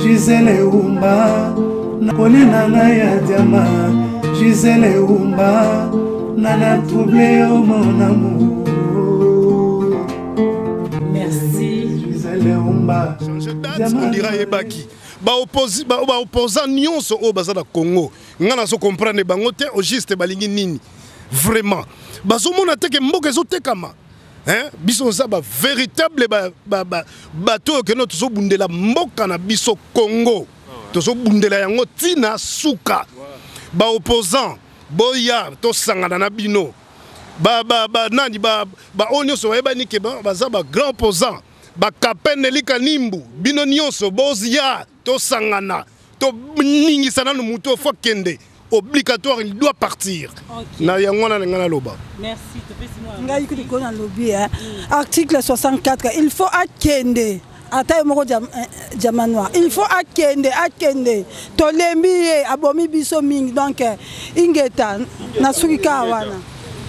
Gisele Umba Poli na ngai ya diama Gisele Umba Nana trouble yo mon amour. Merci. Gisele Umba. On dirait ayebaki baopposant nyonso oyo baza na Congo, nga nazo comprendre bango te. Au juste balingi nini vraiment? Bazomona te ke mboka ezotekama, hein? Biso oza ba véritable bato oyo kende tozobundela mboka na biso Congo, tozobundela yango ntina suka. Baopposant, boya tosangana na bino. Ba, ba, ba, nani ba, ba oyo nyonso bayebani ke baza ba grand opposant, bakapene elika nimbu, bino nyonso bozia tosangana, toningisa nanu motu faut kende obligatoire, il doit partir. Na yango wana ngai naloba. Merci. Ngai kutu nalobi, article 64, il faut akende. Ata ye moko diamant noir, il faut akende, akende. Tolembi ye, abomi biso mingi. Donc ingeta, nasuki kaka wana.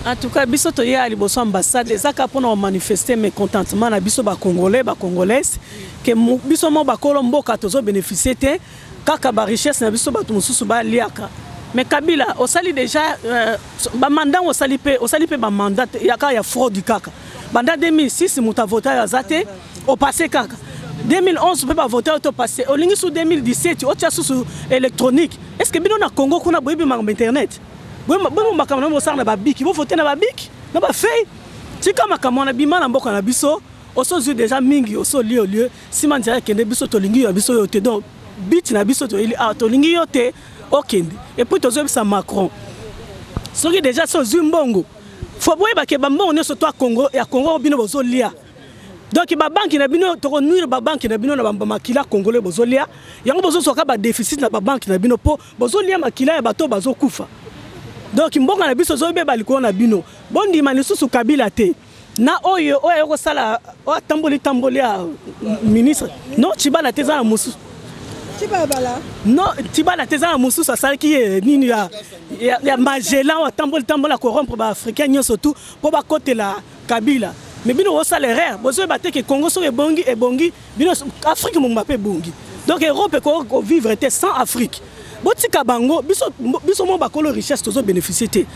En tout cas, biso toya liboso ambassade eza kaka mpona komanifeste mécontentement na biso Bacongolais, Bacongolaise, ke biso mo bakolo mboka tozobénéficie te, kaka barichesse na biso bato mosusu baliaka. Mais Kabila osali déjà bamandat, osali mpe, osali mpe bamandat ya kaka ya fraude kaka. Banda 2006 moto avote oyo aza te, opasse kaka 2011 mpe bavote oyo topasse. Olingi su 2017 otia susu électronique. Est ce que bino na Congo kuna boyebi makambo internet? Boyebi makambo na bosala na babiki, bovote na babiki na bafeuille? Tika makambo wana, bima na mboka na biso. Osozwi déjà mingi, osolie olie nsima nzela, ekende. Biso tolingi yo, biso yo te. Donc biti na biso toyeli awa, tolingi yo te, okende. Et puis tozoyebisa Macron, soki déjà so ozwi mbongo, faut boyebake bambongo nyonso to ya Congo bino bozolia. Donc babanki na bino, tokonuire babanki na bino na bamakila congolais bozolia yango. Bozozwaka badéficit na babanki na bino mpo bozolia makila ya bato bazokufa. Donc mboka na biso ezobeba likolo na bino. Bondima lisusu Kabila te na oyo oyo aye kosala, oyo atamboli tamboli ya ministre. Non, Tshibala te, eza na mosusu. Non, Tshibala te, eza na mosusu asalaki ye nini ya Magellan, oyo atamboli tamboli acorrompre baafricain nyonso tu mpo bakotela Kabila. Mais bino bosala erreur, bozoyeba te ke Congo soki ebongi, ebongi bino, Afrique mobimba mpe ebongi. Donc Europe ekoki kovivre te sans Afrique. Botika bango. Biso, biso mo bakolo richesse tozobénéficie te.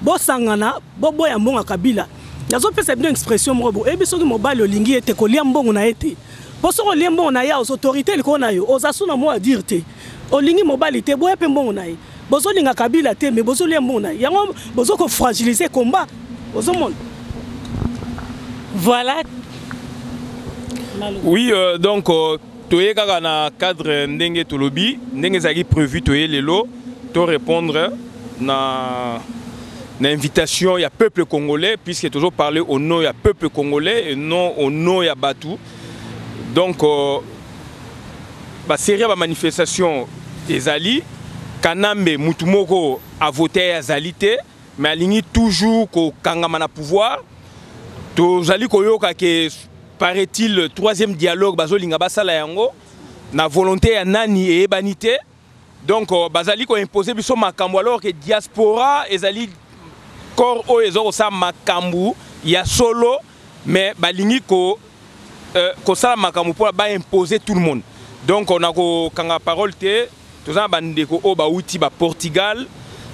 Bosangana, boboya mbongo ya Kabila. Nazopesa bino expression moko bo oyebi, soki mobali olingi ye te, kolia mbongo na ye te, mpo soki olie mbongo na ye, oza autorité likolo na yo, oza su na mot à dire te. Olingi mobali te, boya mpe mbongo na ye. Bozolinga Kabila te, mais bozolia mbongo na ye, yango bozo kofragiliser combat, ozomona. Voilà. Oui, donc toye kaka na cadre ndenge tolobi, ndenge ezalaki prévu. Toye lelo to répondre na invitation ya peuple congolais, puisque toujours parler au nom ya peuple congolais et non au nom ya batu. Donc basérie ya bamanifestation ezali. Kanambe mutu moko avote ye azali te, mais alingi toujours kokangama na pouvoir. Tozali koyoka ke paraît-il troisième dialogue bazolinga basala yango na volonté ya nani eyebani te. Donc bazali koimpose biso makambo alors que diaspora ezali corps oyo eza kosala makambo ya solo, mais balingi ko kosala makambo mpona baimpose tout le monde. Donc na kokanga parole te, toza na bandeko oyo bauti baportugal,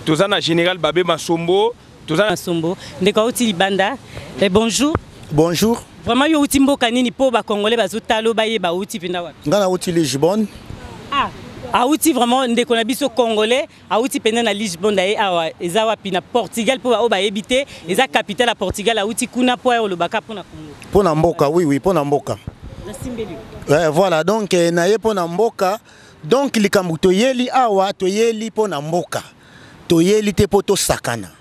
toza na général Babe Masombo, toza na Masombo, ndeko auti libanda. Eh, bonjour. Bonjour. Vraiment, yo outi mboka nini mpo bacongolais bazotala, bayeba outi mpenza wapi? Nga nauti Lisbonne. Ah, auti vraiment, ndeko na biso congolais auti mpenza na Lisbonne. Aye awa, eza wapi na Portugal? Mpo oyo bayebi te, eza capitale ya Portugal. Auti kuna mpo aye olobaka mpo na Congo. Mpo na mboka, oui, mpo na mboka. Nasimbeli. Voilà, donc naye mpo na mboka. Donc likambo toyeli awa, toyeli mpo na mboka, toyeli te mpo tosakana.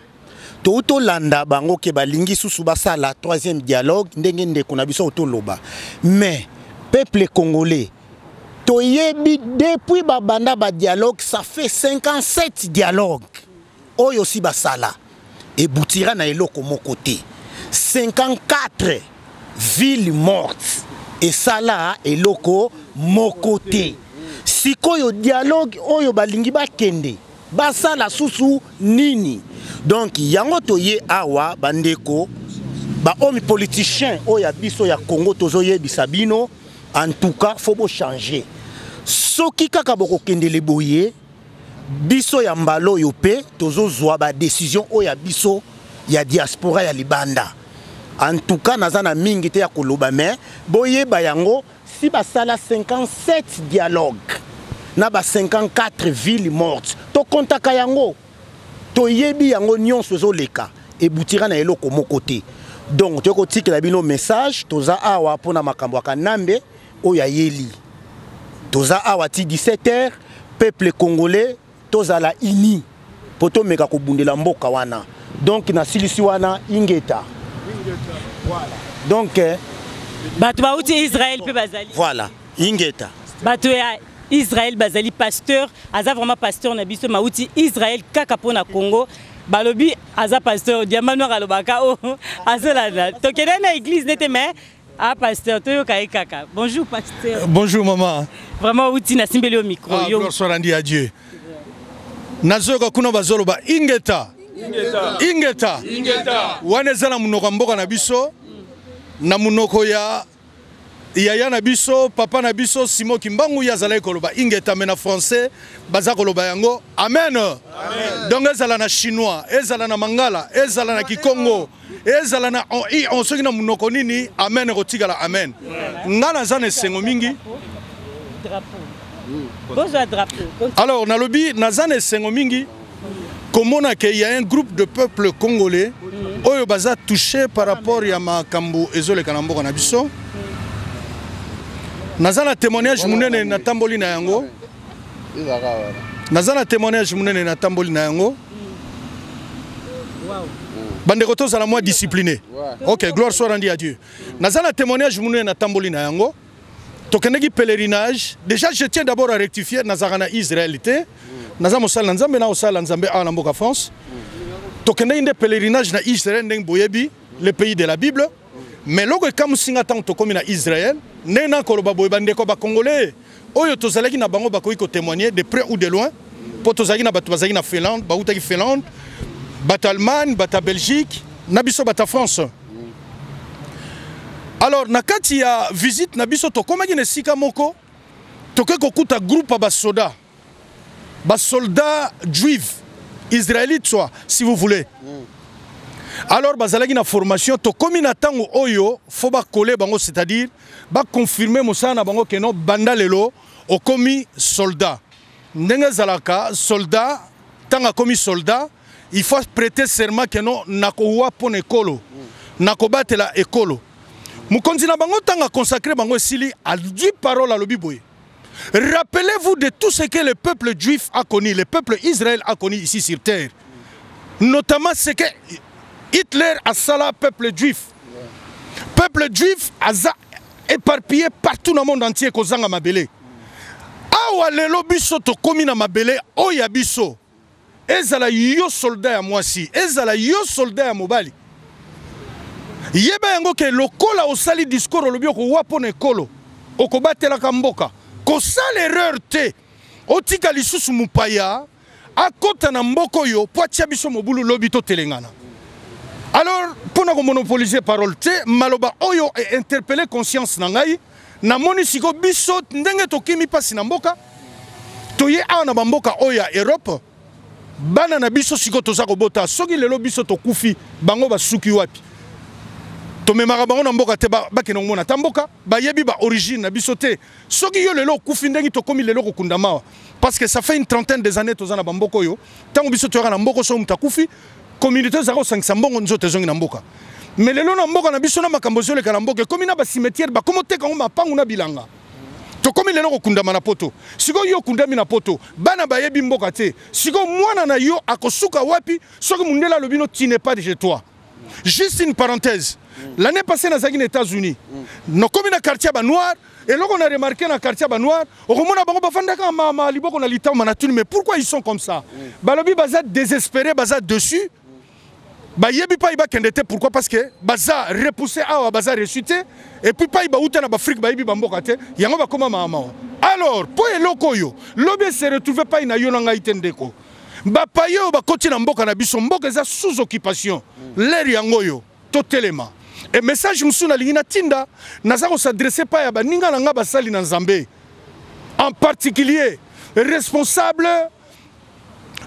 Tout tolanda bango ke balingi susu basala troisième dialogue, ndenge ndeko na biso toloba. Mais peuple congolais, toyebi depuis babanda badialogue, ça fait 57 dialogue oyo si basala, ebutira na eloko moko te. 54 ville morte esala eloko moko te. Sikoyo dialogue oyo balingi bakende basala susu nini? Donc yango toye awa, bandeko bahomme politicien oyo ya biso ya Congo, tozoyebisa bino, en tout cas faut bochanger. Soki kaka bokokendele boye, biso ya mbala oyo mpe tozozwa ba décision oyo ya biso ya diaspora ya libanda. En tout cas naza na mingi te ya koloba, mais boyeba yango, si basala 57 dialogue na ba 54 villes mortes, tokontaka yango, toyebi yango nyonso ezoleka, ebutira na eloko moko te. Donc tokotikela bino message, toza awa mpona makambo ya Kanambe oyo ayeli. Toza awa ti 17h, peuple congolais tozala uni po tomeka kobundela mboka wana. Donc nasilisi wana, ingeta. Voilà. Donc bato bauti Israël mpe bazali. Voilà, ingeta. Bato ya Israël bazali, pasteur aza vraiment pasteur na biso mauti Israël kaka mpona Congo. Balobi aza pasteur Diamant Noir, alobaka o azolanda, tokende na église nete, mais ah, pasteur, toyoka ye kaka. Bonjour pasteur. Bonjour maman. Vraiment outi nasimbeli yo micro. Ah, yo. Gloire soit rendue à Dieu. Nazoyoka kuna bazoloba ingeta. Ingeta. Ingeta. Wana eza na monoko ya mboka na biso, na monoko ya yaya na biso, papa na biso Simon Kimbangu, ye azalaki koloba ingeta, mais na français baza koloba yango amen. Amen. Donc ezala na chinois, ezala na mangala, ezala na kikongo, ezala na on, i, on, soki na monoko nini, amen ekotikala amen. Nga naza na esengo mingi. Bozwa drapeau. Alors nalobi naza na esengo mingi komona ke y a un groupe de peuple congolais oyo baza touché par rapport ya makambo ezoleka na mboka na biso. Naza na témoignage monene natamboli na yango. Naza na témoignage monene natamboli na yango. Bandeko, tozala mwa discipliné. Ok, gloire soit rendue à Dieu. Naza na témoignage monene natamboli na yango. Tokendeki pèlerinage. Déjà, je tiens d'abord à rectifier, nazalaka na Israël te. Naza mosali na Nzambe, na osala Nzambe awa na mboka France. Tokendeki nde pèlerinage na Israël, ndenge boyebi, le pays de la Bible. Mais eloko ekamwisi nga, ntango tokómi na Israël, ndenge nakoloba boye, bandeko bacongolais oyo tozalaki na bango bakoki kotémoigner de près ou de loin, mpo tozalaki na bato bazalaki na Finlande, bautaki Finlande, bato Allemagne, bato ya Belgique, na biso bato ya France. Alors na kati ya visite na biso, tokomaki na esika moko, tokoki kokuta groupe ya basoda, basoldat juif israélite, soit si vous voulez. Alors bazalaki na formation. Tokomi na ntango oyo fo bakole bango, c'est-à-dire baconfirme mosala na bango keno banda lelo okomi soldat. Ndenge ezalaka, soldat ntango akomi soldat, il faut prêter serment keno nakowa mpo na ekolo, nakobatela ekolo. Mokonzi na bango, ntango aconsacre bango esili, azwi parole, alobi boye: "Rappelez-vous de tout ce que le peuple juif a connu, le peuple Israël a connu ici sur terre, notamment ce que Hitler asala peuple juif. Peuple juif aza éparpillé partout dans le monde entier, kozanga mabele. Awa lelo biso tokomi na mabele oyo ya biso. Ezala yo soldat ya mwasi, ezala yo soldat ya mobali, yeba yango ke lokola osali discours, olobi okowa mpo na ekolo, okobatelaka mboka, kosala erreur te otika lisusu mopaya akɔta na mboka oyo mpo atia biso mobulu, lobi totelengana." Alors mpo na komonopoliser parole te, maloba oyo einterpelle conscience na ngai. Namoni sikoyo biso ndenge tokimi mpasi na mboka, toye awa na bamboka oyo ya Europe, bana na biso sikoyo toza kobota, soki lelo biso tokufi, bango basuki wapi? Tomemaka bango na mboka te, bakende komona ata mboka, bayebi baorigine na biso te. Soki yo lelo okufi, ndenge tokomi lelo kokunda mawa, parce que ça fait une trentaine des années toza na bamboka oyo. Ntango biso toyaka na mboka, soki moto akufi, communauté ezalaka kosangisa mbongo, nzoto ezongi na mboka. Mais lelo na mboka na biso, na makambo ezoleka na mboka, ekomi na bacimetière, bakomi oteka yango, mapangu na bilanga. Tokomi lelo kokundama na poto. Sikoyo yo okundami na poto, bana bayebi mboka te. Sikoyo mwana na yo akosuka wapi soki mundele alobi no, tu n'es pas de chez toi? Juste une parenthèse, l'année passée nazalaki na États-Unis, nakomi na quartier ya banoir. Eloko na remarqué, na quartier ya banoir, okomona bango bafandaka mama liboko na litama. Na tuni: "Mais pourquoi ils sont comme ça?" Balobi baza désespéré, baza dessus, bayebi pai bakende te. Pourquoi? Parce que baza repoussé awa, baza reçu te, et puis pai bauta na baafrike, bayebi bamboka te, yango bakóma mawa. Alors mpo eloko oyo lobi ese retrouve pai na yo na ngai te, ndeko, bapaye oyo bakoti na mboka na biso, mboka eza sous occupation. L'heure yango oyo totelema. E message mosusu nalingi natinda, naza kos'adresser pai ya baninga na nga basali na Nzambe. En particulier responsable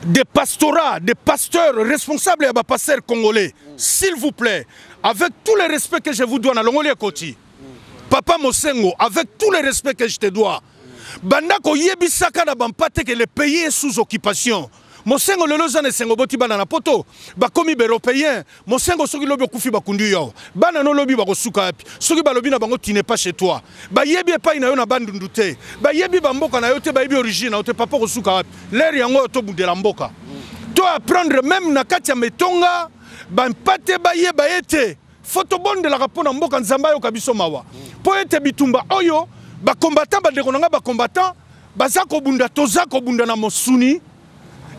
des pastorats, des pasteurs, responsables ya bapasteur congolais, s'il vous plaît, avec tout le respect que je vous dois, nalongoli ekoti, papa Mosengo, avec tout le respect que je te dois, banda koyebisaka na bampate que le pays est sous occupation. Mosengo, lelo oza na esengo, boti bana na poto, bakomi baeuropéen. Mosengo, soki lobi okufi, bakundi yo, bana no lobi bakosuka wapi? Soki balobi na bango tu n'es pas chez toi, bayebi epai na yo na Bandundu te, bayebi bamboka na yo te, bayebi origine na yo te, papa, kosuka wapi? L'heure yango oyo tobundela mboka, to apprendre même na kati ya metonga, bampate bayeba ete fo tobondelaka mpo na mboka, Nzambe ayoka biso mawa, mpo ete bitumba oyo bacombattant, bandeko na ngai bacombattant baza kobunda, toza kobunda na mosuni,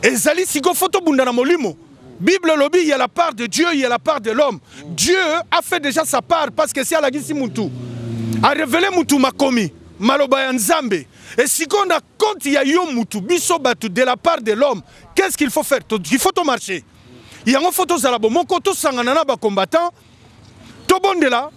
ezali sikoyo fo tobunda na molimo. Bible elobi: il y a la part de Dieu, il y a la part de l'homme. Dieu a fait déjà sa part, parce que si alakisi mutu, arévéler mutu makomi, maloba ya Nzambe, et sikoyo na compte ya yo mutu, biso bato, de la part de l'homme, qu'est-ce qu'il faut faire? Il faut tomarcher. Yango fo tozala bomoko, tosangana na bacombattant, tobondela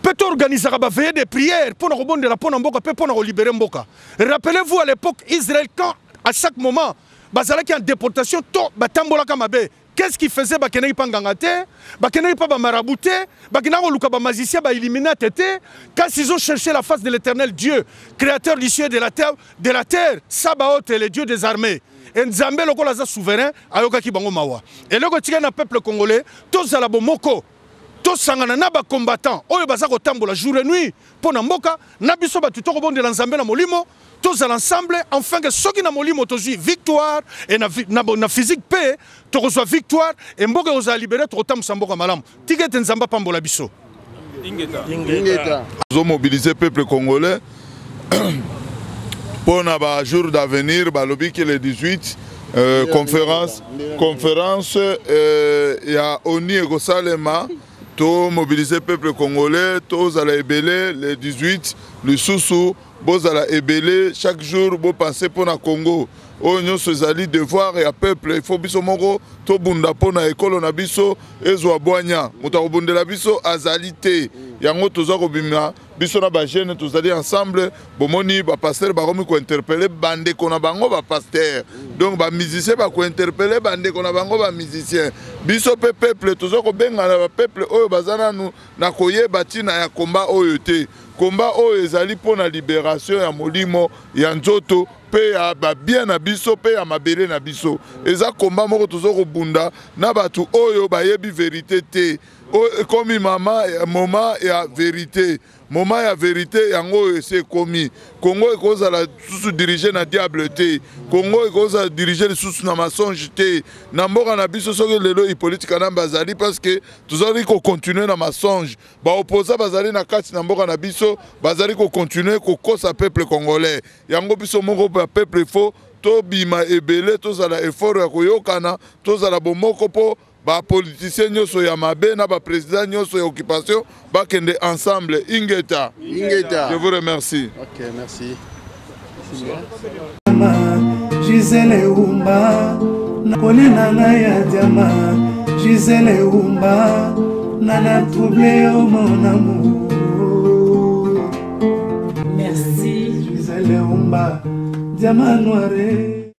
mpe toorganisaka baveillée de prière mpo na kobondela mpo na mboka mpe mpo na kolibérer mboka. Rappelez-vous, à l'époque, Israël, quand à chaque moment bazalaki en déportation to batambolaka mabe, qu'est-ce qu'il faisait? Bakendaki mpa nganga te, bakendaki mpa bamarabout te, bakendaki koluka bamagicien, bailluminati te, kasi ils ont cherché la face de l'Éternel Dieu, créateur du ciel, de la terre, Sabaoth, le Dieu des armées. E Nzambe, lokola aza souverain, ayokaki bango mawa. Eloko etikali na peuple congolais, tozala bomoko, tosangana na bacombattant oyo baza kotambola jour et nuit mpo na mboka na biso. Bato tokobondela Nzambe na molimo, tozala ensemble, enfin ke soki na molimo tozwi victoire e na physique mpe tokozwa victoire, e mboka ekozala libéré, tokotambusa mboka malamu. Tika ete Nzambe apambola biso. Ingeta. Tozomobiliser peuple congolais mpo na bajour d'avenir. Balobi ke le 18, conférence ya ONU ekosalema. Tomobiliser peuple congolais, tozala ebele le 18. Lisusu bozala ebele chaque jour, bopense mpo na Congo. Oyo nyonso ezali devoir ya peuple. Il faut biso moko tobunda mpo na ekolo na biso ezwa bwanya. Moto akobundela biso azali te. Yango toza kobima biso na bajeune, tozali ensemble. Bomoni, bapasteur bakomi kointerpeller bandeko na bango bapasteur, donc bamusicien bakointerpeller bandeko na bango bamusicien. Biso mpe peuple toza kobengana bapeuple oyo baza nanu na koyeba ntina ya komba oyo te. Komba oyo ezali mpo na libération ya molimo, ya nzoto mpe ya babien na biso mpe ya mabele na biso. Eza komba moko toza kobunda na bato oyo bayebi vérité te. Oyo ekomi mama moment ya vérité, moment ya vérité yango oyo esi ekomi. Kongo ekozala lisusu dirigé na diable te, Kongo ekozala dirigé lisusu na mensonge te na mboka na biso. Soki lelo Hippolyte Kanambe azali, parce que tozali kocontinuer na mensonge. Baopposants bazali na kati na mboka na biso, bazali kocontinuer kokosa peuple congolais. Yango biso moko ya peuple, il faut tobima ebele, tozala effort ya koyokana, tozala bomoko mpo bapoliticien nyonso ya mabe na baprésident nyonso ya occupation bakende ensemble. Ingeta. Ingeta. Je vous remercie. Ok, merci. Gisele Umba, poli na ngai ya diama, Gisele Umba, nana trouble yo, mon amour. Merci. Gisele Umba, diamant noir.